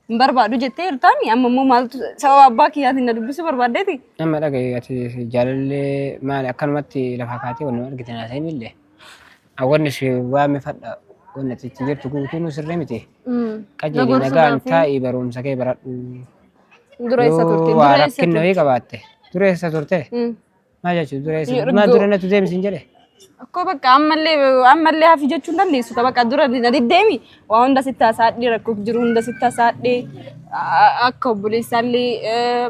Hin barbaadu jettee jirtaami amma immoo maaltu sababa abbaa kiyyaatiin na dubbisuu barbaaddeeti? Nama dhagaye ati jaalallee maali akkanumatti lafaa kaatee wanni argite naa ta'in illee. Wanni si waame fadha wanni ati itti jirtu guutuun sirrii miti. Qajeeli nagaan taa'ii barumsa kee baradhu. Dura eessa turte? Yoo waa Dura eessa rakkinna wayii turte? qabaatte. Dura eessa turte? Maal jechuun dura eessa? Yeroo- Maa dura natti deemsi hin jedhe? Akkoo bakka ammallee ammallee hafi jechuu hin dandeessu. Ka bakka dura na diddeemi waa hunda sitti hasaadhee rakkoof jiru hunda sitti hasaadhee akka obboleessaallee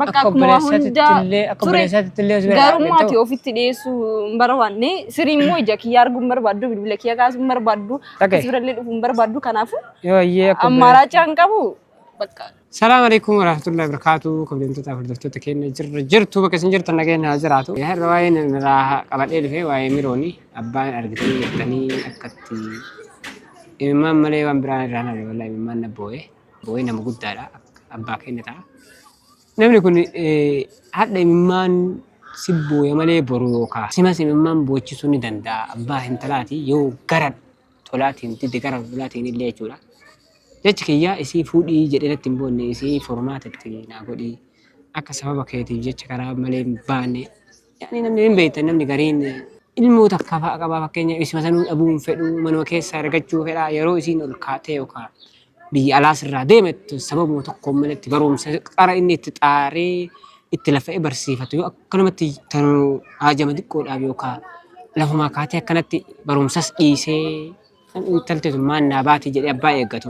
bakka Akka akkuma waa hunda akka ture. obboleessaatti illee osoo Garummaa ati ofitti dhiyeessuu hin barbaanne sirii immoo ija kiyya arguu hin barbaaddu bilbila kiyya kaasuu hin barbaaddu Dhagaye. as birallee dhufuu hin barbaaddu kanaafuu Yoo ayyee akka obboleessa. ammaaraachaa hin qabu bakka Salaam alaikum warahmatullahi wabarakatuh. Kabajamtoota hordoftoota keenya jirra jirtu bakka isin jirtan nageenya haa jiraatu. Har'a waa'ee irraa qabadhee dhufe waa'ee mirooni abbaan argitanii jettanii akkatti imimmaan malee waan biraan irraa hin wallahi imimmaan na boo'e boo'ee nama guddaadha abbaa keenya ta'a. Namni kun hadha imimmaan si booya malee boru yookaan simas imimmaan boochisuu ni danda'a abbaa intalaati yoo gara tolaatiin dide gara lolaatiin illee jechuudha. Jechi kiyya isii fuudhii jedhee natti hin boonne isii furmaata itti naa godhii akka sababa keetiif jecha karaa malee hin baane. Yaani namni hin beektan namni gariin ilmoo takka fa'a qabaa fakkeenya isuma sanuu dhabuu hin fedhu manuma keessaa argachuu fedha yeroo isiin ol kaatee yookaan biyya alaas irraa deemettu sababuma tokkoon malatti barumsa qara inni itti xaaree itti lafa'ee barsiifatu yoo akkanumatti tanuu haajama xiqqoodhaaf yookaan lafumaa kaatee akkanatti barumsas dhiisee intalti tun maal naa baati jedhee abbaa eeggatu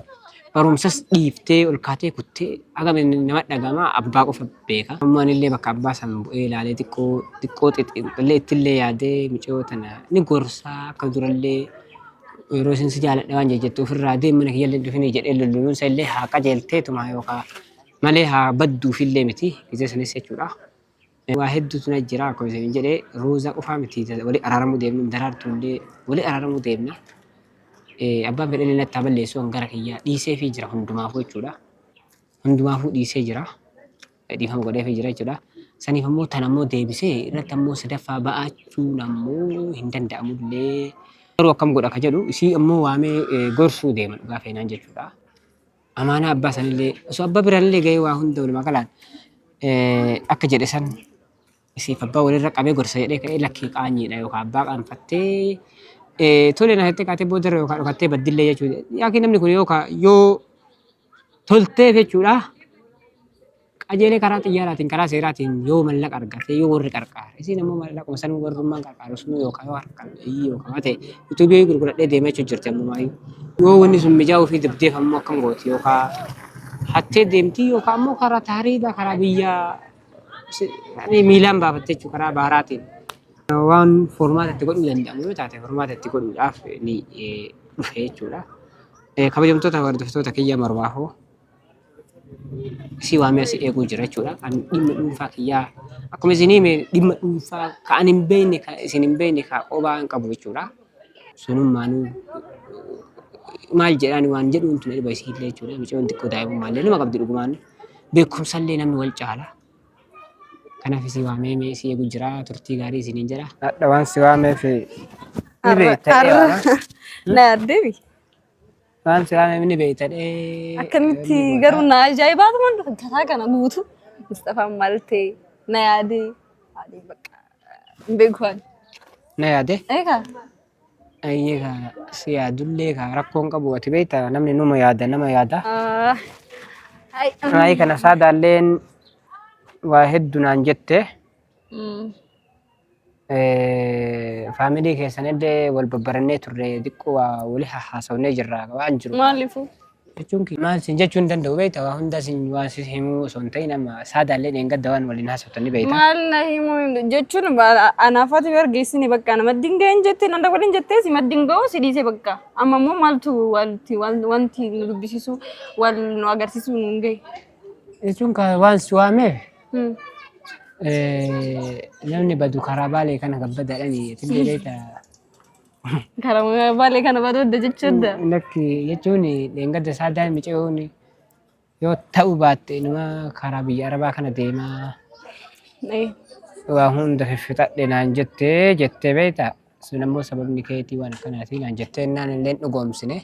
barumsas dhiiftee ol kaatee kuttee hagam nama dhagama abbaa qofa beeka. Ammaan illee bakka abbaa san bu'ee ilaalee xiqqoo xiqqoo xixiqqillee ittillee yaadee mucayyoo tana ni gorsaa akka durallee yeroo isin si jaaladha waan jettu ofirraa deem mana kiyyallee hin dhufinii jedhee lolloluunsa illee haa qajeelteetuma yookaan malee haa badduufillee miti gisee sanis jechuudha. Waa hedduutu na jira akkuma isin jedhe roozaa qofaa miti wali araaramuu deemnu daraartuullee wali araaramuu deemna. Abbaan fedhallee natti haa balleessu hangara kiyyaa dhiiseefii jira hundumaafuu jechuudha. Hundumaafuu dhiisee jira. Dhiifama godheefii jira jechuudha. Saniif ammoo tan ammoo deebisee irratti ammoo sadaffaa ba'achuun ammoo hin danda'amullee. Garuu akkam godha ka jedhu isii ammoo waamee gorsuu deema dhugaa feenaan jechuudha. Amaanaa abbaa sanillee osoo abbaa birallee gahee waa hunda walumaa galaan akka jedhe san isiif abbaa walirra qabee gorsa jedhee ka'ee lakkii qaanyiidha yookaan abbaa qaanfattee tole na jettee kaatee boodarra yookaan dhokattee baddillee jechuudha. Yaakiin namni kun yookaan yoo tolteef jechuudha. Qajeelee karaa xiyyaaraatiin karaa seeraatiin yoo mallaqa argate yoo warri qarqaare isiin ammoo mallaquma sanuu warrummaan qarqaaru sunuu yookaan yoo harkaan yookaan waan ta'e yuutuubii gurguradhee deemaa jechuu jirti ammumaayyuu. Yoo wanni sun mijaa'uu fi dibdeef ammoo akkam gooti yookaan hattee deemti yookaan ammoo karaa taariibaa karaa biyya miilaan baafatte jechuudha karaa baharaatiin. Waan furmaata itti godhuu danda'amu yoo taate furmaata itti godhuudhaaf ni dhufe jechuudha. Kabajamtoota hordoftoota kiyya mormaafuu si waamee si eeguu jira jechuudha. Kan dhimma dhuunfaa kiyyaa akkuma isin hime dhimma dhuunfaa ka ani hin beekne ka isin hin beekne ka qobaa hin qabu jechuudha. Sunummaanuu maal jedhaan waan jedhuun tun dhiba isiillee jechuudha. Mucayyoon xiqqoo daa'imummaa nama qabdi dhugumaan. Beekumsallee namni wal caala. Kanaaf isii waamee mee isii eegu jira turtii gaarii isiniin jedha. Hadha waan si waameef ni beekta. Na yaaddeemi. Waan si waamee ni beekta dhee. Akkamitti garuu na ajaa'ibaatu man dhufe karaa kana guutu Mustafaan maal ta'e na yaadee haadhi bakka hin beeku ani. Na yaade. Eegaa Ayyee ka si yaadullee ka rakkoon qabu ati beekta namni numa yaada nama yaada. Ayi kana saadaalleen waa hedduu naan jette. Faamilii keessan illee wal babbarannee turre xiqqoo waa wali haasofnee jirra waan jiru. Maaliifuu? Jechuun kiyya maal sin jechuu hin danda'u beekta waa hunda sin waan si himuu osoo hin ta'in amma saadaallee dheengadda waan waliin haasoftan ni beekta. Maal na himuu jechuun anaaf ati bargeessini bakka nama dingeen jettee nan waliin jettee si maddinga'u si dhiise bakka amma immoo maaltu wanti wanti nu dubbisiisu wal nu agarsiisu nu hin gahe. Jechuun ka waan si waameef namni badu karaa baalee kana gabbadaadhaan atillee beekta. Karaa baalee kana bareedda jechuudha. Lakki jechuun dheengadda saadaan micayoon yoo ta'uu baatte nama karaa biyya arabaa kana deemaa waa hunda fiffixadhe naan jettee jettee beekta. Sun ammoo sababni keetii waan akkanaatii naan jettee naan illee dhugoomsine.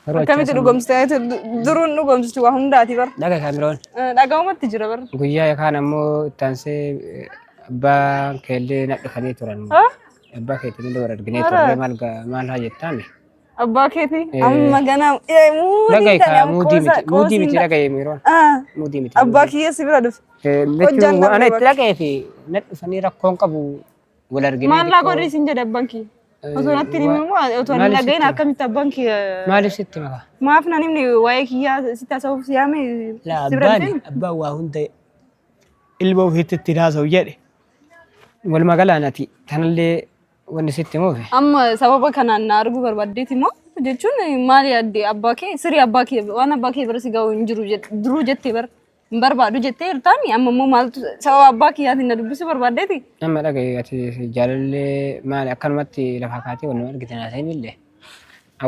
Garuu Akkamitti dhugoomsite? Duruun dhugoomsitu waa hundaati bar. Dhaga kaameroon. Dhaga'umatti jira bar. Guyyaa yookaan ammoo itti aansee abbaan keellee na dhufanii turan. Abbaa keetiin illee wal arginee turre maal maal haa jettaani? Abbaa keetii amma ganaa muudii Dhaga'i tane kaa amma muudii qoosa miti muudii miti qoosiin dhaga'i miiroon muudii miti. Abbaa kiyya si bira dhufe. Hojjaan Jechuun ana dhabde itti dhaga'ee fi na dhufanii rakkoon qabu wal arginee. Maal laa godhi isin jedhe abbaan kiyya. Osoo natti hin himin immoo otoo hin Maaliif dhagahin sitti akkamitti abbaan kiyya Maaliif sitti maka? Maaf nan himne waa'ee kiyyaa sitti haasa'uuf si yaame Laa si bira abbaan dhufeen? abbaan waa hunda ilma ofiitti ittiin haasa'u jedhe. Walumaa galaan ati tanallee wanni sitti himuufi. Amma sababa kanaan na arguu barbaaddeeti immoo jechuun maal yaadde abbaa kee sirii abbaa kee waan abbaa kee bira si ga'u hin jiru duruu jettee bara hin barbaadu jettee hirtaami amma immoo maaltu sababa abbaa kiyyaatiin na dubbisuu barbaaddeeti? Amma dhaga'i ati jaalallee maali akkanumatti lafaa kaatee wanni argite naa ta'in illee.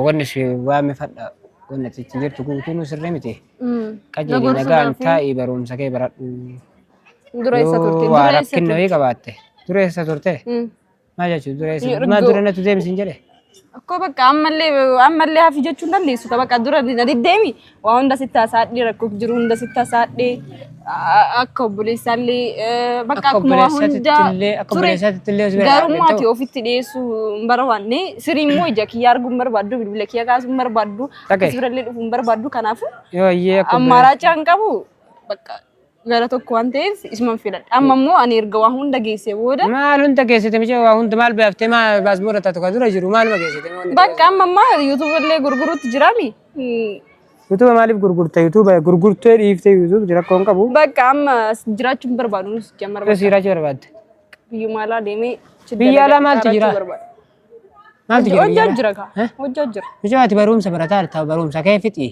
Wanni si waame fadha wanni ati itti jirtu guutuun sirrii miti. Qajeeli nagaan taa'ii barumsa kee baradhu. Dura eessa turte? Yoo waa Dura eessa rakkinna turte? wayii qabaatte. Dura eessa turte? Maal jechuun dura eessa? Maal dura natti deemsi hin jedhe? Akkoo bakka ammallee ammallee hafi jechuu hin dandeessu. Ka bakka dura na diddeemi waa hunda sitti hasaadhee rakkoof jiru hunda sitti hasaadhee akka obboleessaallee bakka Akka akkuma waa hunda akka ture. obboleessaatti illee si bira Garummaa ati ta'u. ofitti dhiyeessuu hin barbaanne sirii immoo ija kiyya arguu hin barbaaddu bilbila kiyya kaasuu hin barbaaddu Dhaga'i. si birallee dhufuu hin barbaaddu kanaafuu Yoo ayyee akka ammaaraachaa hin qabu bakka gara tokko waan ta'eef isuman filadha. Amma immoo ani erga waa hunda geessee booda Maal hunda geessite micee waa hunda maal baaftee maal baasboora taatu kan dura jiru maaluma geessite wanni bakka amma ammaa yuutuuba illee gurguruutti jiraami. Yuutuuba maaliif gurgurta yuutuuba gurgurtee dhiiftee yuutuuba rakkoo hin qabu. Bakka amma as jiraachuu hin barbaadu nus jammar Yoo jiraachuu barbaadde. biyyuma alaa deemee achi Biyya alaa dalagaa maaltu jiraachuu jira? barbaada. Maaltu jira biyya Hojjaa alaa? jira kaa. Hojjaa jira. Micee ati barumsa barataa jirta barumsa kee fixi.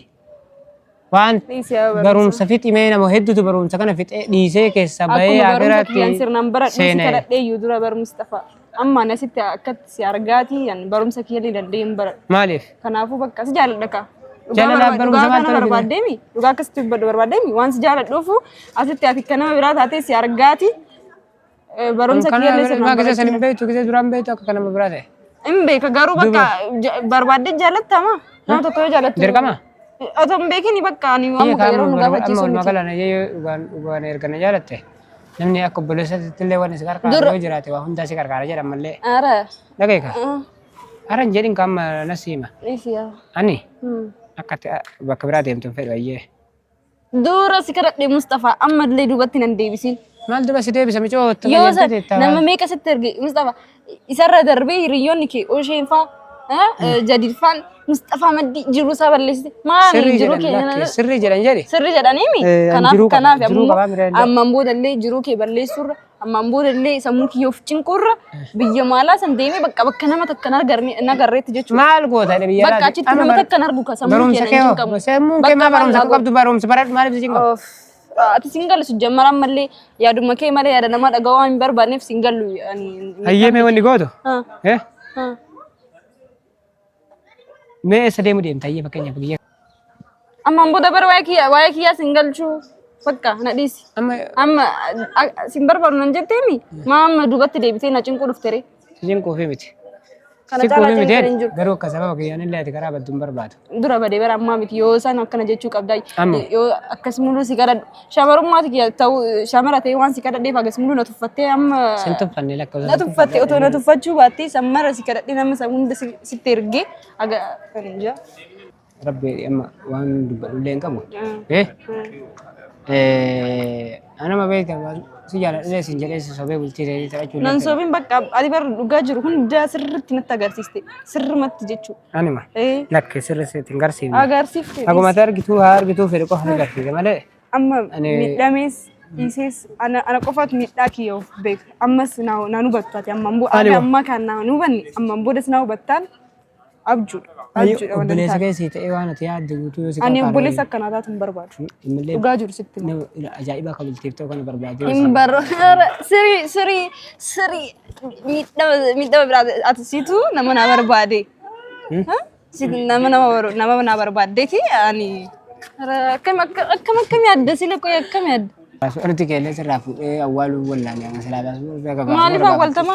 Waan Dhiisee haa barumsa. barumsa fixi mee nama hedduutu barumsa kana fixee dhiisee keessa bahee Akkuma barumsa kiyyaan akiraatti sirnaan baradhu si seenee. kadhadhee iyyuu dura barumsa tafa. Amma ani asitti akkatti si argaatii ani barumsa kiyyallee danda'ee hin baradhu. Maaliif? Kanaafuu bakka si jaaladha kaa. Dhugaa Jaalalaaf barumsa dhugaa maal kana ta'uu barbaaddeemi dhugaa akkasitti dubbadhu barbaaddeemi waan si jaaladhuufu asitti ati akka nama biraa taatee si argaati barumsa Kana kiyyallee maa sirnaan gisee san barachuu hin beektu gisee duraan beektu akka nama biraa ta'e. hin beeka garuu bakka barbaaddee jaalattama nama tokko yoo jaalattu. Dirqama? Otoo hin beekini bakka ani Biyya waan muka yeroo kaamuu nu amma gaafachiisu walumaa miti. galaan yoo dhugaan dhugaan erga na jaalatte namni akka obboleessaatti illee waan si qarqaaru yoo jiraate waa hundaa si qarqaara jedhan mallee. Ara. Dhaga'i kaa. Ara hin jedhin kaa amma na siima. Dhiisi yaa. Ani akka ati bakka biraa deemtu hin fedhu ayyee. Dura si kadhadhe Mustafaa ammallee duubatti nan deebisin. Maal duba si deebisa micoo itti Yoo san fayyadamte teetta. nama meeqa sitti erge Mustafaa isarra darbee hiriyoonni kee Osheen faa Jadiid faan Mustafaa maddii jiruu isaa balleessite maali Sirrii jiruu jedhan kee lakkee sirrii jedhan jedhi. sirrii jedhaniimi Ani kanaaf jiruu qaba, kanaaf jiruu ammoo qabaa mira illee. ammaan boodallee jiruu kee balleessuurra ammaan boodallee sammuu kiyya of cinquurra biyya maalaa san deemee bakka bakka nama takka hin agarreetti jechuudha. Maal goota jedhe biyya Bakka alaati? achitti Amma nama takka hin argu ka sammuun Barumsa kee kee hin hoo? cinqamu. Sammuun kee Bakka maa barumsa maal kee qabdu barumsa baradhu maaliif si cinqamu? Of, ati sin gallu jemmara ammallee yaaduma kee malee yaada namaa dhaga'uu waan hin barbaanneef sin gallu. Hayyee mee wanni gootu? Ah, Eh? ah. Mee eessa deemu deemta hayyee fakkeenyaaf biyya Ammaan booda bara waa'ee kiyyaa waa'ee kiyyaa sin galchuu bakka na dhiisi. amma Amma sin barbaadu nan jetteemi maa amma duubatti deebitee na cinquu dhufte ree. si cinquufi miti. Kana Si caalaa cinquufi miti cinqeen hin jiru. garuu akka sababa kiyyaan illee ati karaa baddu hin barbaadu. Dura badee bara ammaa miti yoo isaan akkana jechuu qabda. Amma. Yoo akkas muluu si kadhadhu shamarummaati kiyya ta'uu shamara ta'ee waan si kadhadheef akkas muluu na tuffattee amma. Sin tuffanne lakkoofsa. Na tuffatte otoo na tuffachuu baattee sammara si kadhadhee nama isa hunda sitti ergee aga kan hin jaa. Rabbi amma waan dubbadhu illee hin qabu. Eh? Eh, anama beekta si jaaladhee sin jedhee si sobee bultii ta'ee taphachuu Nan sobiin bakka ati bara dhugaa jiru hundaa sirriitti natti agarsiiste sirrumatti jechuudha. Anima Eh, lakke sirri sitti hin garsiifne. agarsiifte. Akkuma ati argitu haa argituu fedhe qofa agarsiise malee. Amma Ani- miidhamees dhiisees ana ana qofaatu miidhaa kiyya of beeka. Ammas na na hubattu ati ammaan booda Ani- amma kan na hin hubanne ammaan boodas na hubattaan abjuudha. Abjuudha waan hin Obboleessa taane. kee sii ta'ee waan ati yaadde guutuu yoo si Ani qarqaare obboleessa akkanaa taatu hin barbaadu. Ammallee Dhugaa jiru sitti hima. nama ajaa'iba akka bultiif ta'u kana barbaadee Hin barbaadu. Sirii sirii sirii miidhama miidhama biraa ati situ nama na barbaade. Situ nama nama nama na barbaaddeeti ani akkam akkam akkam yaadda sila qoy akkam yaadda. Paaspoortii keellee sirraa fuudhee awwaaluu wallaale amma silaa paaspoortii akka baasu Maaliif warra awwaaltama?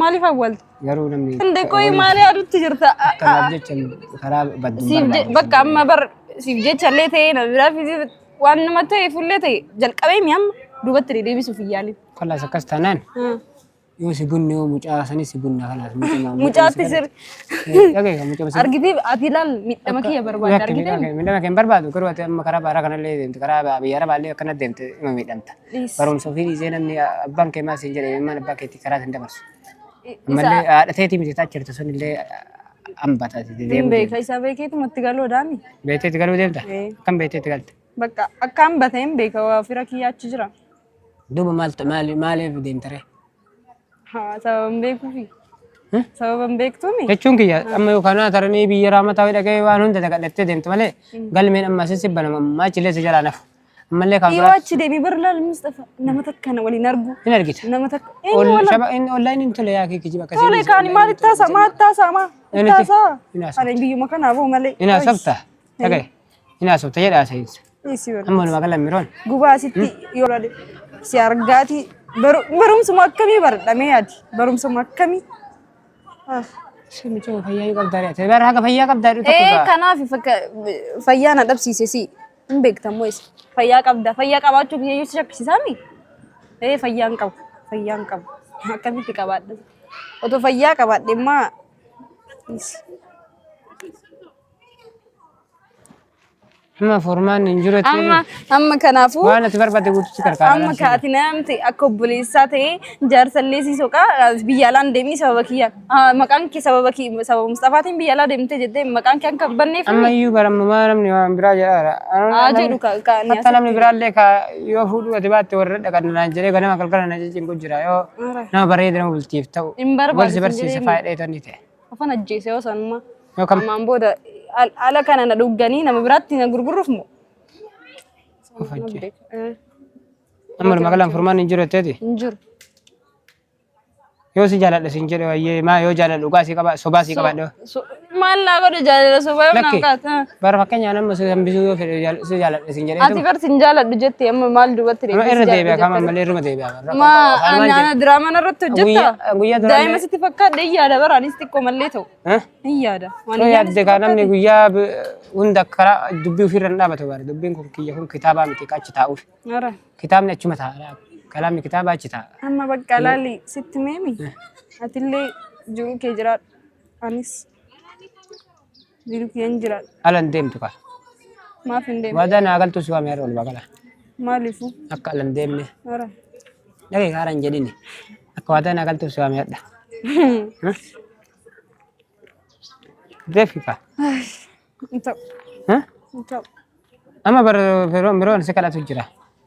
Maaliif awwaalta? Garuu namni Inde qoyi maali yaadutti jirta? kanaaf jecha karaa badduun Siif barbaadu. bakka amma bar siif jecha illee ta'ee na biraa fi waan nama ta'eef illee ta'e jalqabee mi amma duubatti deebisuuf hin yaalin. Kalaas akkas taanaan yoo si bunne yoo mucaa sanis si bunna kalaas mucaa Mucaatti sir Dhagaye mucaa sir. argitee ati ilaal miidhama kiyya barbaadde argitee Miidhama kee hin barbaadu garuu ati amma karaa baaraa kanallee deemte karaa biyya arabaallee akkana deemte ima miidhamta. Dhiis. Barumsa ofii dhiisee namni abbaan kee maal siin jedhe imimmaan abbaa keetii karaa sin dabarsu. Ammallee haadha teetii miti ta'a jirtu sun illee hambata ati Hin deemuu beeka isaa beekeetumatti galoodhaani. Beekteetti galuu deemta? Ee. Akkam beekteetti galte? Bakka akka hambate hin beeka waa fira kiyya achi jira. Duuba maal maaliif deemta ree? Haa sababa hin beekuufi. Sababa hin beektuumi. Jechuun kiyya amma yookaan taranii biyya raamataa dhaqee waan hunda dagadhattee deemte malee galmeen amma asii banama ammaa achillee si jalaa nafu. Ammallee kan Yoo biraa achi deemee bar laal Mustafa nama takka na waliin argu. hin argita. Nama takka eenyu wala Shaba inni online hin tole yaa kijiba akkasii. tole kaani maal itti haasaa maal itti haasaa maa itti Eenyutti? haasaa. Hin haasofta. Ani biyyuma kanaaf hoo malee. Hin haasofta. Dhagaye. Hin haasofta jedha haasa'insa. Dhiisi bara. Amma walumaa gala miroon. Gubaa asitti yoo laale si argaati barumsuma akkamii baradhamee yaadi barumsuma akkamii. Mucoo fayyaa yoo qabdaa re'ate. Bara haga fayyaa qabdaa jedhu tokko Ee gaa. kanaaf fayyaa na dhabsiise si hin beektammoo isa. Fayyaa qabda fayyaa qabaachuu kiyya si shakkisiisaami. Ee fayyaa hin qabu fayyaa hin qabu akkamitti qabaadha otoo fayyaa qabaadhe immoo Amma formaan hin jiru jettee Amma amma kanaafuu waan ati barbaadde guututti gargaara. amma kaati namti akka obboleessaa ta'ee jaarsallee si soqaa biyya alaan deemii sababa kiyyaan maqaan kee sababa kii sababa Mustafaatiin biyya alaa deemtee jettee maqaan kee akka hin banneef Amma iyyuu barammamaa namni waan biraa jedhaara. haa jedhu ka ka ni Hatta namni biraallee ka yoo fuudhuu ati baatte warra dhaqan naan jedhee ganama galgala na ciccinqu jira yoo nama bareeda nama bultiif ta'u. Hin barbaadu Wal si sin barsiisa jedhee faayidhaa itoo inni ta'e. Afaan ajjeese yoo sanuma. Yoo kam Ammaan booda ala kana na dhugganii nama biraatti na gurguruuf moo? of ajjee. Amma walumaa galaan furmaan hin jiru jetteeti. Hin jiru. Yoo si jaaladha siin jedhe wayyee maa yoo jaaladha dhugaa si qaba sobaa si qabadha. Maal naa godhe jaalala sobaa yoo Lakki. naaf kaata. Bara fakkeenyaa nama si hambisuu yoo fedhe si jaaladha siin jedhee Ati bar sin jaaladhu jette amma maal duubatti Amma deebisee irra si deebi'a jaaladhu kaama jette. malee irruma deebi'a. Ma ana ana diraamaa narratti hojjetta? Guyyaa duraan Daa'ima sitti fakkaadhe hin yaada bara anis xiqqoo mallee ta'u. Hin yaada. Waan Yoo hin yaadne yaadde sitti kaa namni fakkaate. guyyaa hunda karaa dubbii ofiirra hin dhaabatu bara dubbiin kun kiyya kun kitaabaa miti ka achi taa'uuf. Ara. Kitaabni achuma taa'a. Kalaamni kitaabaa achi taa'a. Amma bakka laali sitti meemi. Atillee jiruu kee jiraadhu. Anis jiruu kiyyan jiraadha. Ala hin deemtu kaa. Maaf hin deemne? Waadaa naa galtu si waame har'a walumaa gala. Maaliifuu? Akka ala hin deemne. Ara. Dhagee kaara hin jedhini. Akka waadaa naa galtuuf si waame hadha. Deefi kaa. Hin ta'u. Hin ta'u. Amma bara biroon si kadhatu jira.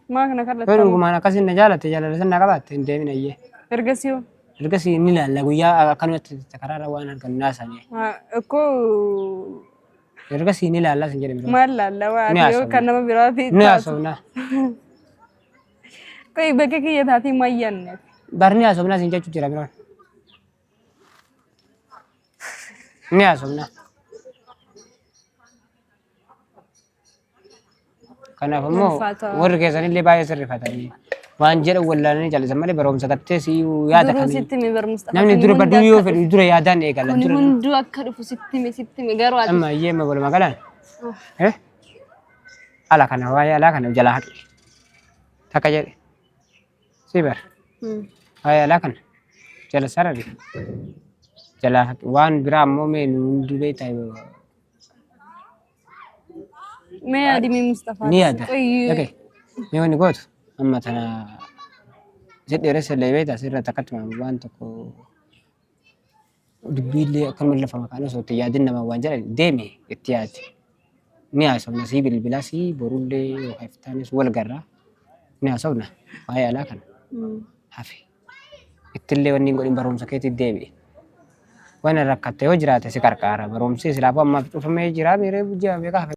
Maa kana Yoo kadhatta? dhugumaan akkasiin na jaalatte jaalala sana na qabaatte hin deemin ayyee. Ergasii hoo? Ergasii ni ilaalla guyyaa akkanumatti karaarra waan argannu naasanii. Akkoo Ergasii ni ilaalla sin jedhe biroon. maal laalla waa Ni ati yoo haasofna. kan nama biraa fi Ni haasofna. Qoyi bakka kiyya taatee maal yaadne? Barni haasofna sin jechuu jira biroon. Ni haasofna. Kanaaf immoo Ulfaata. warri keessanillee baay'ee sirrifatanii waan jedhan wallaalanii callisan malee barumsa gartee si yaada Duruu kamii. sitti hime bar Mustafa. Namni Kuni dura hundi baduu yoo akka fedhu dura yaadaan eegala. Kuni Dura hunduu akka dhufu sitti hime sitti hime garuu ati amma iyyee amma walumaa galaan. Eh? Ala kana waa'ee alaa kana jalaa haqi. Takka jedhe. Si bar. Waa'ee alaa kana jala sarari. Jalaa haqi. Waan biraa ammoo mee nu hunduu beektaa. Mee yaadi mee Mustafaa. Ni yaada. Qoyi. Okay. Mee wanni gootu amma tana si dheeressa illee beektaa sirra takkatti waan tokko dubbiillee akkanuma lafa maqaan osoo itti yaadin nama waan jedhan deemi itti yaadi. Ni haasofna sii bilbilaa sii borullee yookaan iftaanis wal garraa ni haasofna waa'ee alaa kana hafe. Ittillee wanni hin godhin barumsa keetii deebi'i. Waan rakkatte yoo jiraate si qarqaara barumsi silaafuu ammaaf cufamee jira miiree ji'a meeqa hafe.